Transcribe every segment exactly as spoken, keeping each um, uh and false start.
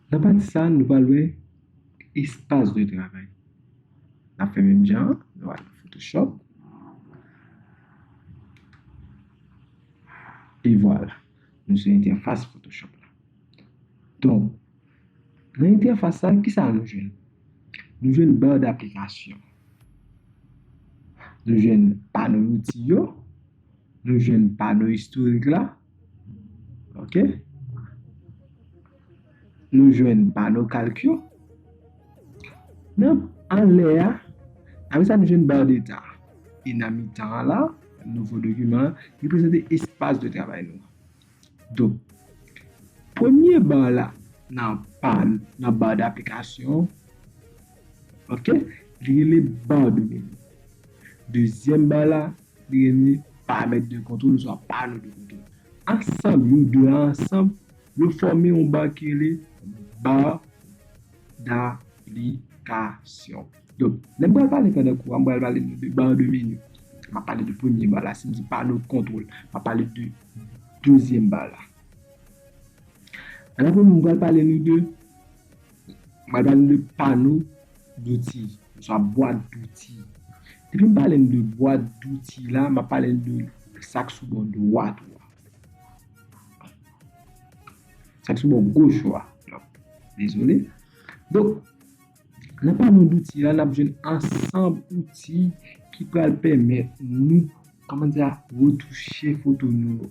Nan pati sa, nou pral wè espas de travay. N ap fè menm jan an, nou al nan Photoshop. E vwala, nou sou entèfas Photoshop la. Donk, nan entèfas sa, kisa nou jwenn? Nou jwenn ba d'application. Nou jwenn pano zouti yo. Nou jwenn pano istorik la. Ok? Nou jwenn pano kalk yo. Nan anlè a, apre sa nou jwenn ba d'état. E nan mitan an la, nouvo dokiman an, li prezante espas de travay nou an. Donk, premye ba la nan pa, nan ba d'application, ok, li rele ba de meni. Dezyèm ba la, li rele paramèt de kontwòl, oswa pano de kontwòl. Ansanm, yo de a ansanm, yo fòme yon ba ki rele ba d'application. Donk, lè m pral pale pandan kou a, m pral pale nou de ba de meni. M ap pale de premye ba la, si m di pano kontwòl, m ap pale de dezyèm ba la. Ann apre, m pral pale nou de, m pral pale nou de pano zouti, oswa bwat zouti. Depi m pale nou de bwat zouti la, m ap pale nou de sa k sou bò dwat ou a. Sa k sou bò goch ou a. Donk, dezole. Donk, nan pano zouti la, n ap jwenn ansanm zouti ki pral pèmèt nou, kòman di a, retouche foto nou yo,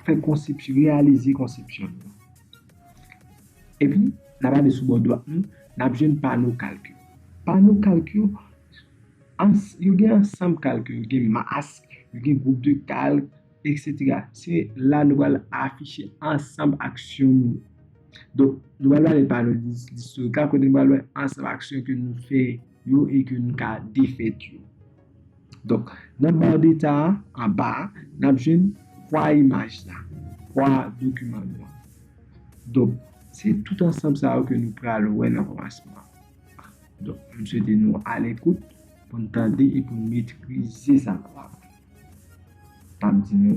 fè konsepsyon, reyalize konsepsyon nou. Epi, n ap ale sou bò dwat nou, n ap jwenn pano kalk yo. Pano kalk yo, ans-, yo gen ansanm kalk yo, yo gen mask, yo gen gwoup de kalk, etsetera. Se la nou pral afiche ansanm aksyon nou yo. Donk, nou pral pale pano lis-, listorik la, kote nou pral wè ansanm aksyon ke nou fè yo e ke nou ka defèt yo. Donk, nan ba d'état a, anba a, n ap jwenn kwa imaj la, kwa dokiman nou an. Donk, se tout ansanm sa yo ke nou pral wè nan kòmansman an. Donk, m swete nou alekout pou n tande e pou n metrize sa n ap aprann. M ap di nou,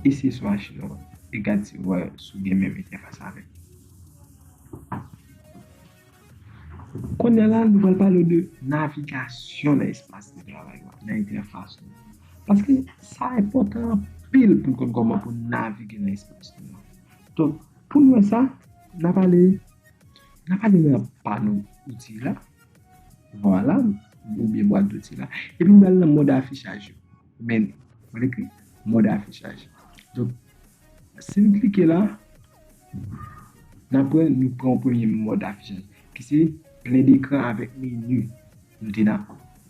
eseye sou machin ou e gad si w wè si w gen menm entèfas avè m. Kounye a la, nou pral pale de navigasyon nan espas de travay la, nan entèfas nou. Paske sa enpòtan anpil pou n konn kòman pou n navige nan espas nou an. Donk, pou n wè sa, n ap ale, n ap ale nan pano zouti la. Vwala, oubyen bwat zouti la. Epi n pral nan mòd afichaj yo. Men, mwen ekri mòd afichaj. Donk, si n klike la, n ap wè nou pran yon premye mòd afichaj, ki se plen dekran avèk meni. Nou te nan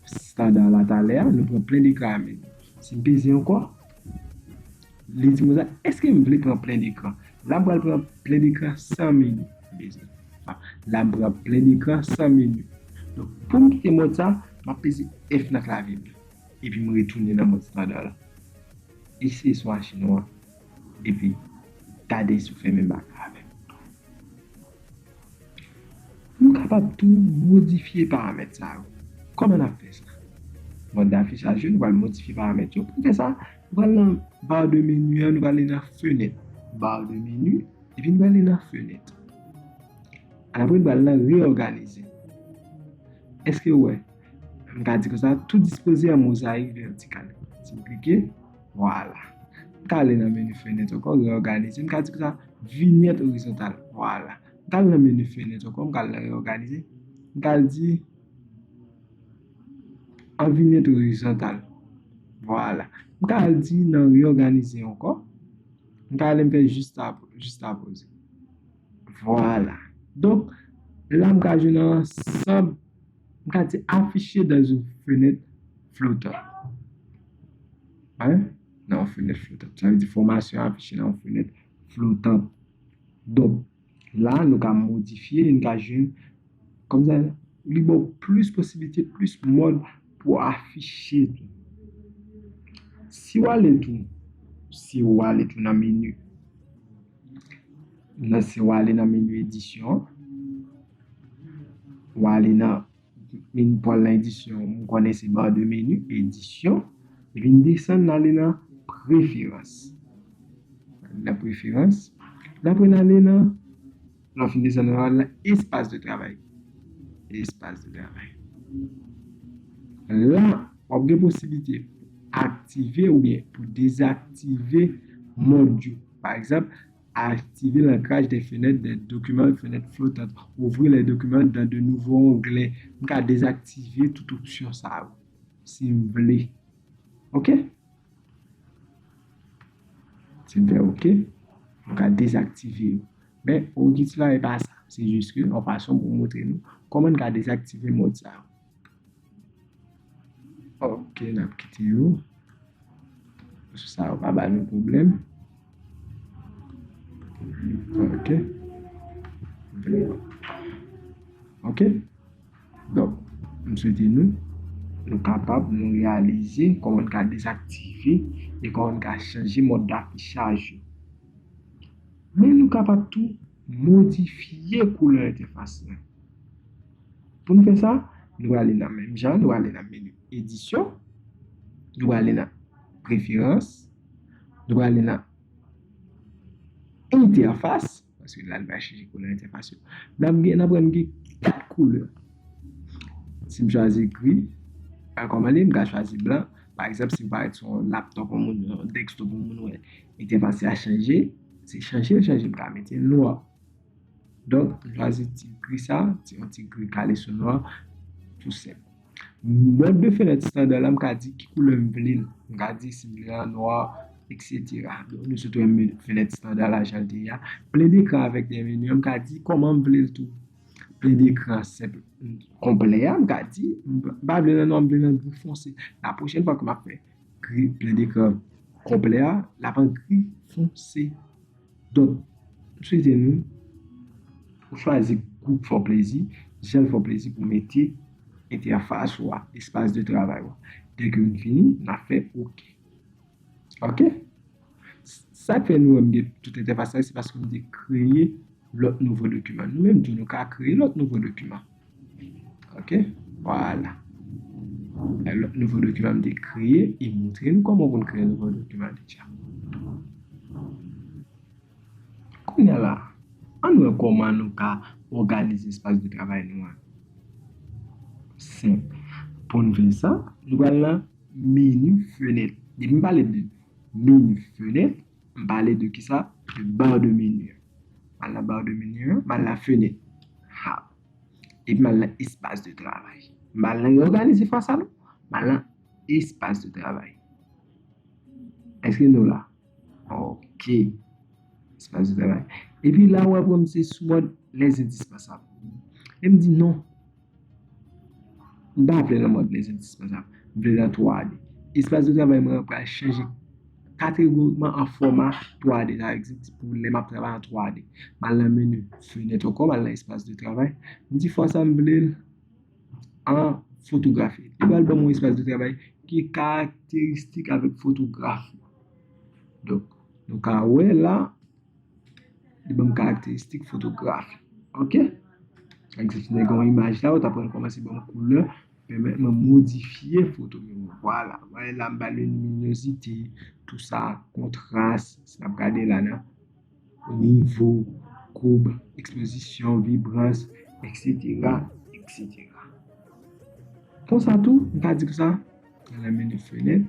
estanda la talè a, nou pran plen dekran avèk meni. Si m peze ankò, li di mwen sa, èske m vle pran plen dekran? La, m pral pran plen dekran san meni. M peze. Ah, la, m pran plen dekran san meni. Donk, pou m kite mòd sa, m ap peze F nan klavye m. Epi m retounen nan mòd estanda la. Eseye sou machin ou an. Epi, gade si w fè menm bagay avè m. Nou kapab tou modifye paramèt sa yo. Kòman n ap fè sa? Mòd afichaj yo, nou pral modifye paramèt yo. Pou n fè sa, nou pral nan ba de meni an, nou pral nan fenèt. Ba de meni, epi nou pral nan fenèt. Ann apre, nou pral nan reyòganize. Èske w wè? M ka di konsa, tout dispoze an mozayik vètikal. Si m klike, vwala. M ka ale nan meni fenèt ankò, reyòganize. M ka di konsa, vinyèt orizontal. Vwala. M ka al nan meni fenèt ankò, m ka al nan reyòganize. M ka al di an vinyèt orizontal. Vwala. M ka al di nan reyòganize ankò. M ka ale m fè jista, jista poze. Vwala. Donk, la m ka jwenn ansanm, m ka di afficher dans une fenêtre flottante. Hein? Nan yon fenèt flotant. Sa vle di enfòmasyon afiche nan yon fenèt flotant. Donk, la, nou ka modifye, nou ka jwenn, kòmsa, li ba w plis posiblite, plis mòd pou afiche tou. Si w ale tou, si w ale tou nan meni, nan, si w ale nan meni edisyon, w ale nan, meni pou al nan edisyon, m konnen se ba de meni, edisyon, epi n desann, n ale nan preferans. Nan preferans, n apre n ale nan Lè w fin desann anlè, espas de travay. Espas de travay. La, w ap gen posiblite pou aktive oubyen pou dezaktive mòd yo. Pa egzanp, activer l'ancrage des fenêtres des documents, fenêtres flottantes. Ouvrir les documents dans de nouveaux onglets. M ka dezaktive tout opsyon sa yo, si m vle. Ok? Si m fè ok, m ka dezaktive yo. Men, objektif la e pa sa. Se jis ke yon fason pou montre nou kòman n ka dezaktive mòd sa yo. Ok, n ap kite yo. Sa yo pa ba nou pwoblèm. Ok. Ok. Donk, m swete nou, nou kapab, nou reyalize kòman n ka dezaktive e kòman n ka chanje mòd dafichaj yo. Men nou kapab tou modifye koulè entèfas lan. Pou nou fè sa, nou prale nan menm jan, nou prale nan meni edisyon, nou prale nan preferans, nou prale nan entèfas, paske la nou va chanje koulè entèfas yo. N ap gen, n ap wè m gen kat koulè. Si m chwazi gri, pa kòmande, m ka chwazi blan. Pa egzanp, si m parèt sou yon laptòp yon moun, yon desktop yon moun, wè, entèfas la chanje, se chanje l chanje, m ka mete l nwa. Donk, m chwazi ti gri sa, ti, yon ti gri kale sou nwa, tou senp. Mòd de fenèt estanda la, m ka di ki koulè m vle l. M ka di si m vle l an nwa, etsetera. Donk, nou sot wè men-, fenèt estanda la jan l te ye a. Plen dekran avèk de meni, m ka di kòman m vle l tou. Plen dekran senp, konplè a, m ka di, m pa vle l an nwa, m vle l an gri fonse. La pwochèn fwa ke m ap fè gri, plen dekran konplè a, l ap an gri fonse. Donk, m swete nou, ou chwazi gwoup fè w plezi, jan l fè w plezi pou mete entèfas ou a, espas de travay ou a. Dèke nou fini, n ap fè ok. Ok? Sa k fè nou wè m gen tout entèfas sa, se paske m te kreye lòt nouvo dokiman. Nou menm tou, nou ka kreye lòt nouvo dokiman. Ok? Vwala. Lòt nouvo dokiman m te kreye, e montre nou kòman pou n kreye nouvo dokiman deja. Kounye a la, ann wè kòman nou ka òganize espas de travay nou an. Senp. Pou n fè sa, nou pral nan meni fenèt. Depi m pale de meni fenèt, m pale de kisa? De bar de meni an. M al nan bar de meni an, m al nan fenèt. Ha. Epi m al nan espas de travay. M al nan reyòganize fwa sa non. M al nan espas de travay. Èske nou la? Ok. Espas de travay. Epi la, w ap wè m se sou mòd les indispensables. E m di non. M pa vle nan mòd les indispensables. M vle nan twa D. Espas de travay mwen an pral chanje kategorikman an fòma twa D. Sa vle di pou lè m ap travay an twa D. M al nan meni fenèt ankò, m al nan espas de travay. M di fwa sa m vle l an fotografi. Li pral ban m yon espas de travay ki karakteristik avèk fotografi. Donk, nou ka wè la, li ban m karakteristik fotografi. Ok? Egzanp, si nèg yon imaj la, ou ta pral kòmanse ban m koulè, pèmèt mwen modifye foto m yo. Vwala. Vwala, la m ba l liminozite, tou sa, kontras, si n ap gade la nan nivo, koub, ekspozisyon, vibrans, etsetera, etsetera. Konsa tou, m ka di konsa, nan meni fenèt,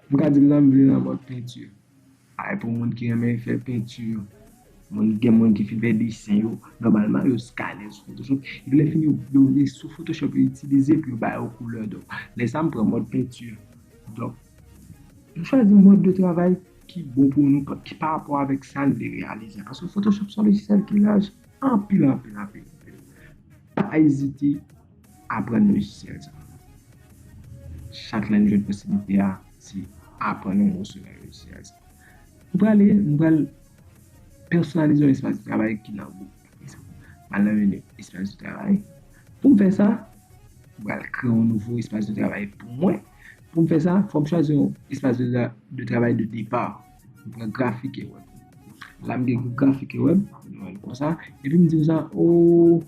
m ka di konsa, m vle nan mòd penti. Ay, pou moun ki renmen fè penti, moun, gen moun ki fin fè desen yo, nòmalman, yo skane sou Photoshop. Epi lè fini, yo, yo, yo sou Photoshop, yo itilize pou yo ba yo koulè. Donk, lè sa, m pran mòd penti. Donk, nou chwazi mòd de travay ki bon pou nou, ki pa rapò avèk sa n vle reyalize. Paske Photoshop se yon lojisyèl ki laj anpil, anpil, anpil, anpil. Pa ezite aprann lojisyèl sa. Chak lè n jwenn posiblite a, se aprann yon moso nan lojisyèl sa. Nou prale, nou pral pèsonalize yon espas de travay ki nan gwoup. Pa egzanp, m al nan meni espas de travay. Pou m fè sa, m pral kreye yon nouvo espas de travay pou mwen. Pou m fè sa, fò m chwazi yon espas de, de travay de depa. M pran grafik e wèb. La, m gen grafik e wèb, nou wè l konsa. Epi m di konsa, o,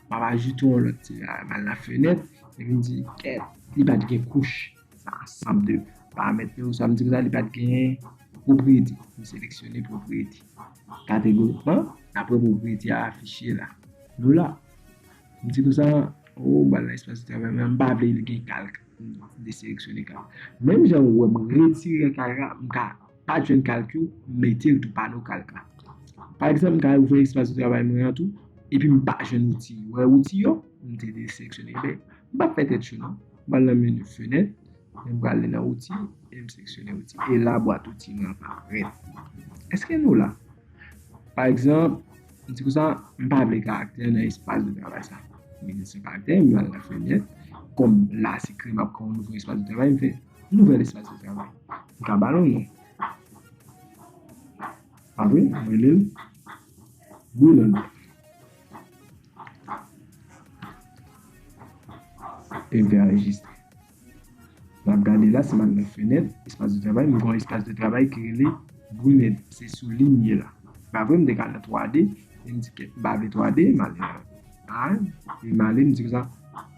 m ap ajoute yon lòt, m al nan fenèt, epi m di, kèt, li pa t gen kouch. Sa ansanm de paramèt yo, sa m di konsa, li pa t gen pwopriyete. M seleksyone pwopriyete. Kategorikman, N ap wè pwopriyete a afiche la. Nou la. M di konsa, o, m pral nan espas de travay mwen, m pa vle l gen kalk. M deseleksyone kalk. Menm jan ou wè m retire kalk la, m ka pa t jwenn kalk yo, m mete l tou pano kalk la. Pa egzanp, m ka ouvri espas de travay mwen an tou, epi m pa jwenn outi. Ou wè outi yo, m te deseleksyone. Ebyen, m p ap fè tèt cho non. M pral nan meni fenèt, m prale nan outi, e m seleksyone outi. E la bwat outi mwen ap parèt. Èske nou la? Pa egzanp, m di konsa, m pa vle karaktè nan espas de travay sa. M vin san karaktè, m al nan fenèt. Kòm la se kreye m ap kreye yon nouvo espas de travay, m fè nouvèl espas de travay. M ka ba l yon non. Pa vre? M rele l Bruland. E m fè anrejistre. N ap gade la, si m al nan fenèt, espas de travay, m gen yon espas de travay ki rele Bruland. Se sou li m ye la. Pa vre, m te ka nan twa D, e m di ke m pa vle twa D, m ale nan A, e m ale, m di konsa,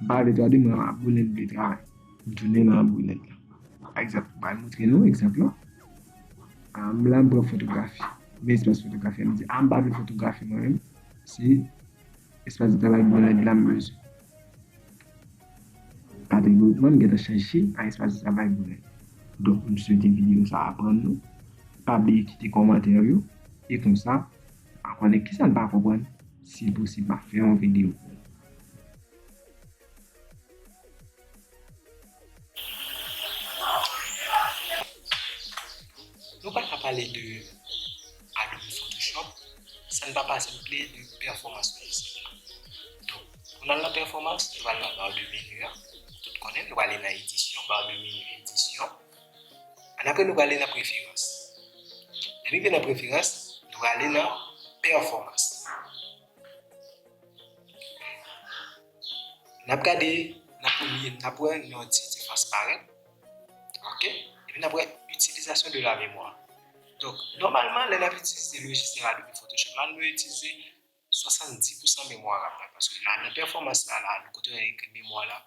m pa vle twa D, mwen a Bruland m vle travay. M tounen nan Bruland la. Pa egzanp, m pral montre nou egzanp lan. A, m la, m pran fotografi. Men espas fotografi a, m di, a, m pa vle fotografi mwen menm. Se espas de travay Bruland la m bezwen. Kategorikman, m gentan chanje a espas de travay Bruland. Donk, m swete videyo sa a aprann nou. Pa bliye kite kòmantè yo. E konsa, a konnen kisa n pa konprann. Si l posib, m a fè yon videyo pou nou. Nou pa ka pale de Adobe Photoshop san n pa pase de pèfòmans lojisye a. Donk, pou n al nan pèfòmans, nou pral nan bar de meni a. Tout konnen, nou prale nan edisyon, bar de meni edisyon. Annapre, nou prale nan preferans. Lè nou rive nan preferans, nou prale nan pèfòmans. N ap gade nan premye, n ap wè yon ti diferans parèt. Oke? Epi n ap wè itilizasyon de la memwa. Donk, nòmalman, lè n ap itilize lojisyèl Adobe Photoshop la, nou itilize swasanndis pousan memwa RAM nan. Paske la, nan pèfòmans la, la, nou kote yo ekri memwa la,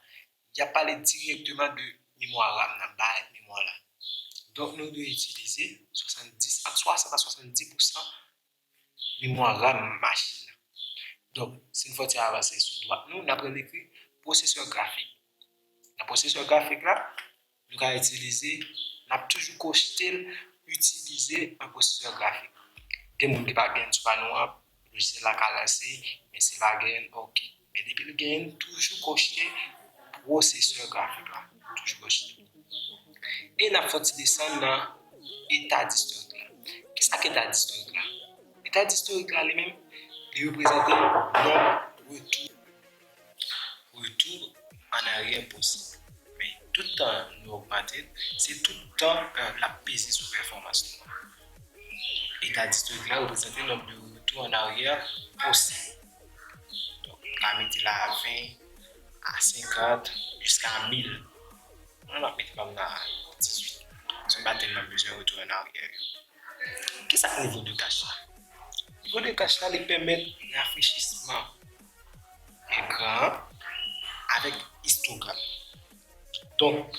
y ap pale dirèkteman de memwa RAM nan, bay memwa la. Donk, nou dwe itilize swasanndis, ant swasant a swasanndis pousan memwa RAM machin nan. Donk, si n fè yon ti avanse sou dwat nou, n ap rele ekri pwosesè grafik. Nan pwosesè grafik la, nou ka itilize, n ap toujou kochte l, itilize yon pwosesè grafik. Gen moun ki pa gen sou pano an, lojisyèl la ka lanse, men si l pa gen, oke. Men depi l gen, toujou kochte pwosesè grafik la. Toujou kochte. E n ap fè yon ti desann nan eta distorik la. Kisa k eta distorik la? Eta distorik la, li menm, li reprezante nonb retou, retou an aryè posib. Men tout tan nou ogmante l, se tout tan l ap peze sou pèfòmans nou an. Eta distorik la reprezante nonb de retou an aryè posib. Donk, nou ka mete la a ven, a senkant, jiska mil. Mwen, m ap mete pa m nan dizuit. Se pa tèlman bezwen retounen an aryè yo. Kisa k nivo de kach la? Nivo de kach la, li pèmèt rafrechisman ekran an avèk istogram. Donk,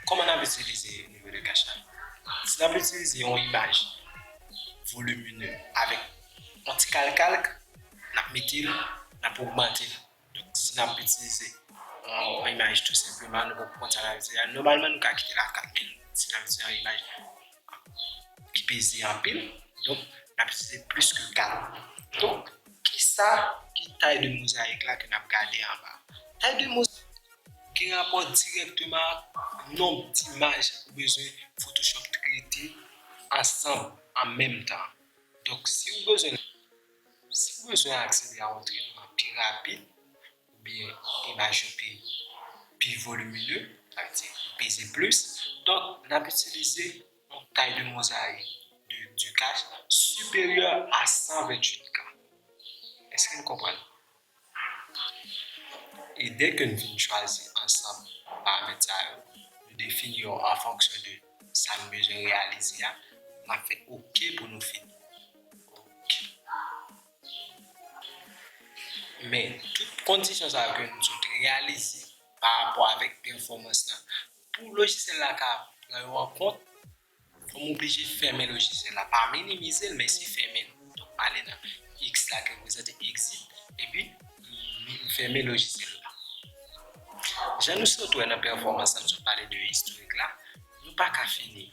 kòman n ap itilize nivo de kach la? Si n ap itilize yon imaj volumineux avèk yon ti kalkalk, n ap mete l, n ap ogmante l. Donk, si n ap itilize yon, yon imaj tou senpleman, nou poko konn sa n ap itilize a. Nòmalman, nou ka kite l a kat mil. Si n ap itilize yon imaj ki peze anpil, donk, n ap itilize plis ke kat. Donk, kisa ki tay de mozayik la ke n ap gade anba? Tay de mozayik gen rapò dirèkteman ak nonb d imaj ou bezwen Photoshop trete ansanm an menm tan. Donk, si ou bezwen, si ou bezwen aksede a yon tretman pi rapid, oubyen imaj yo pi, pi volumineux, sa vle di peze plis. Donk, n ap itilize yon tay de mozayik de, de kach siperyè a san venntuit K. Èske n konprann? E dèke n fin chwazi ansanm paramèt sa yo, nou defini yo an fonksyon de sa n bezwen reyalize a, n ap fè oke pou nou fini. Oke. Men, tout kondisyon sa yo ke n sot reyalize pa rapò avèk pèfòmans lan, pou lojisyèl la ka pran yo an kont, fò m oblije fèmen lojisyèl la. Pa minimize l, men se fèmen l. Donk, m ale nan X fèmen lojisyèl la. Jan nou sot wè nan pèfòmans la, nou sot pale de istorik la, nou pa ka fini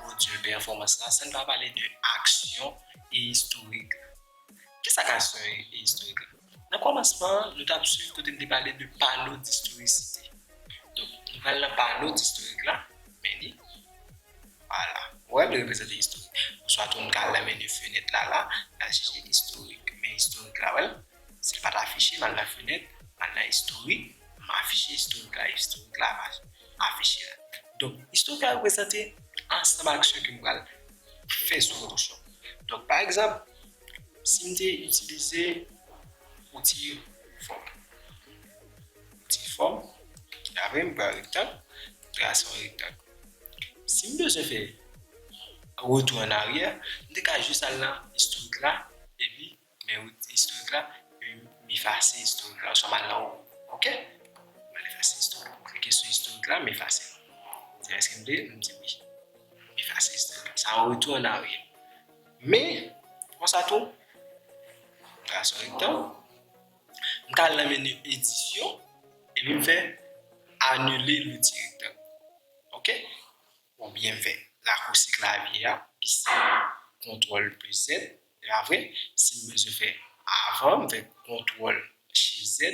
modil pèfòmans la san n pa pale de aksyon e istorik. Kisa k aksyon e istorik la? Nan kòmansman an, nou t ap swiv kote n te pale de pano distorisite. Donk, nou pral nan pano distorik la, men li, vwala. Ou wè, li reprezante istorik. Oswa tou, n ka al nan meni fenèt la, la, n al chèche istorik. Men istorik la, wè l, si l pa t afiche, m al nan fenèt, m al nan istorik, m afiche istorik la, istorik la ap afiche la. Donk, istorik la reprezante ansanm aksyon ke m pral fè sou Photoshop. Donk, pa egzanp, si m te itilize outi fòm, outi fòm, apre m pran rektang, m trase yon rektang. Si m bezwen fè retou an aryè, m te ka jis al nan istorik la, epi men istorik la, epi m efase istorik la, oswa m al nan, ok? M al efase istorik. M klike sou istorik la, m efase l. Di èske m vle? M di wi. M efase istorik la. Sa yon retou an aryè. Men, konsa tou, m trase yon rektang, m ka al nan meni edisyon, epi m fè anile louti rektang. Ok? Oubyen m fè rakousi klavye a, ki se kontwòl plis Z. Se pa vre? Si m bezwen fè avan, m fè kontwòl chif Z.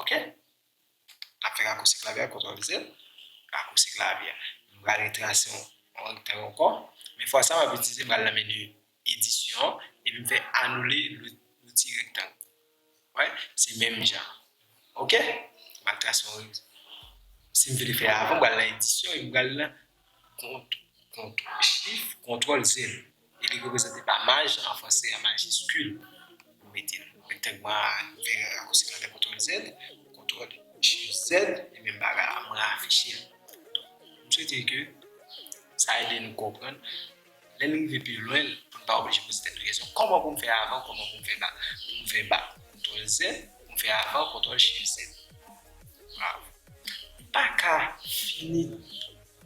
Ok? M ap fè rakousi klavye a, kontwòl Z. Rakousi klavye a. M pral retrase yon, yon rektang ankò. Men fwa sa, m ap itilize, m pral nan meni edisyon, epi m fè anile lou-, louti rektang. Wè, se menm jan. Ok? M al trase yon, si m vle fè avan, m pral nan edisyon, e m pral nan kont, kont, chif, kontwòl Z. E li reprezante pa maj, an franse, an majiskil. M mete l. Rektang mwen an, m fè rakousi klavye kontwòl Z, kontwòl chif Z, e menm bagay la, mwen afiche l. Donk, m swete ke sa ede nou konprann. Lè n rive pi lwen, pou n pa oblije poze tèt nou kesyon, kòman pou m fè avan, kòman pou m fè ba, pou m fè ba, kontwòl Z, pou m fè avan, kontwòl chif Z. Bravo. Nou pa ka fini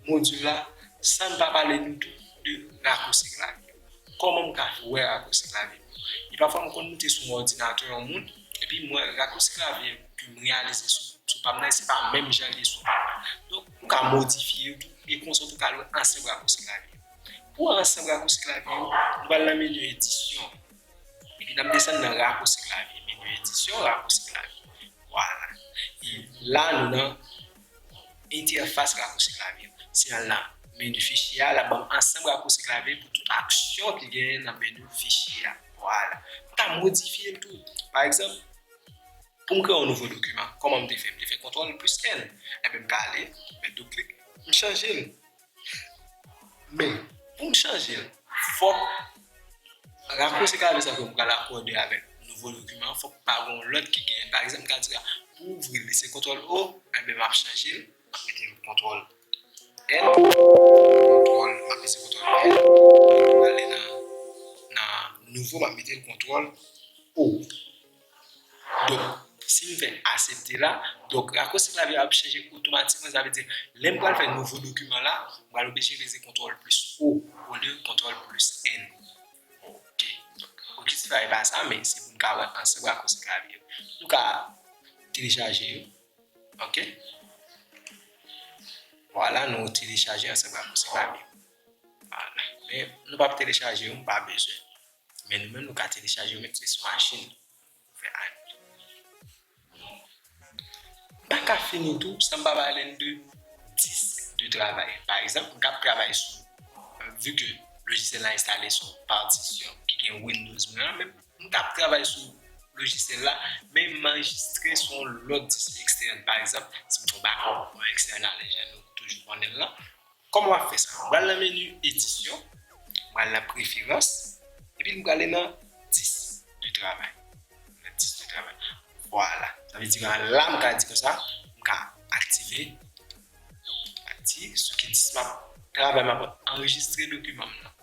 modil la san n pa pale nou tou de rakousi klavye. Kòman m ka wè rakousi klavye m yo? E pafwa m konn moute sou yon òdinatè yon moun, epi m wè rakousi klavye ke m reyalize sou, sou pa m nan, se pa menm jan li ye sou pa m nan. Donk, ou ka modifye yo tou, e konsa tou ka wè ansanm rakousi klavye yo. Pou ansanm rakousi klavye yo, nou pral nan meni edisyon. Epi n ap desann nan rakousi klavye, meni edisyon, rakousi klavye. Vwala. E la, nou nan entèfas rakousi klavye. Si n al nan meni fichye a, l ap ban m ansanm rakousi klavye pou tout aksyon ki genyen nan meni fichye a. Vwala. M ka modifye l tou. Pa egzanp, pou m kreye yon nouvo dokiman, kòman m te fè? M te fè kontwòl plis N. Ebyen, m ka ale, m fè doub klik, m chanje l. Men, pou m chanje l, fòk rakousi klavye sa ke m pral akòde avèk nouvo dokiman an, fòk pa gen yon lòt ki genyen. Pa egzanp, m ka di a, pou ouvri l, li se kontwòl O, enben, m ap chanje l, m ap mete l kontwòl N, kontwòl, m ap peze kontwòl N, m ale nan, nan nouvo, m ap mete l kontwòl O. Donk, si m fè aksepte la, donk, rakousi klavye a ap chanje otomatikman. Sa vle di, lè m pral fè nouvo dokiman la, m pral oblije peze kontwòl plis O olye kontwòl plis N. Ok. Donk, objektif la e pa sa, men se pou n ka wè ansanm rakousi klavye yo. Nou ka telechaje yo. Ok. Vwala, nou telechaje ansanm rakousi klavye yo. Vwala. Men nou p ap telechaje yo, m pa bezwen. Men nou menm, nou ka telechaje yo, mete sou machin. Fè anile. M pa ka fini tou san m pa pale n de disk de travay. Pa egzanp, m k ap travay sou, vi ke lojisyèl la enstale sou patisyon ki gen Windows mwen an, men m k ap travay sou lojisyèl la, men m anrejistre sou yon lòt disk ekstèn. Pa egzanp, si m fè yon bakòp, yon ekstènal, jan nou toujou konnen l lan, kòman w ap fè sa? M pral nan meni edisyon, m pral nan preferans, epi m prale nan disk de travay. Nan disk de travay. Vwala. Sa vle di la, m ka di konsa, m ka aktive, aktive sou ki disk m ap travay, m ap anrejistre dokiman m nan.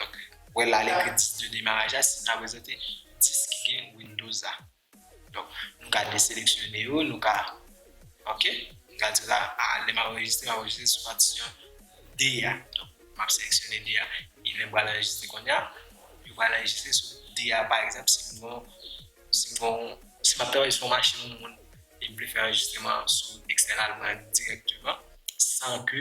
Donk, wè la, l ekri disk de demaraj la, si m ta prezante disk ki gen Windows la. Donk, nou ka deseleksyone yo, nou ka, ok? Nou ka di la, a, lè m ap anrejistre, m ap anrejistre sou patisyon D a. Donk, m ap seleksyone D a. E lè m pral anrejistre kounye a, yo pral anrejistre sou D a, pa egzanp, si m gon, si m gon, Si m ap travay sou yon machin yon moun e m vle fè anrejistreman sou ekstènal mwen an dirèkteman, san ke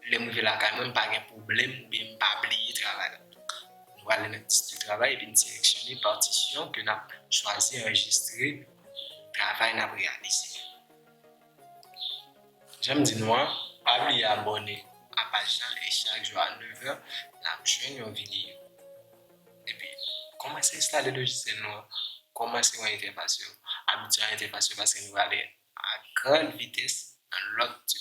lè m rive lakay mwen, m pa gen pwoblèm oubyen m pa bliye travay la. Nou prale nan lis de travay epi n seleksyone patisyon ke n ap chwazi anrejistre travay n ap reyalize. Jan m di nou an, pa bliye abòne a paj la e chak jou a nèf è, n ap jwenn yon videyo. Epi, kòmanse enstale lojisyèl nou an, kòmanse wè entèfas yo, abitye a entèfas yo paske nou prale a gran vitès nan lòt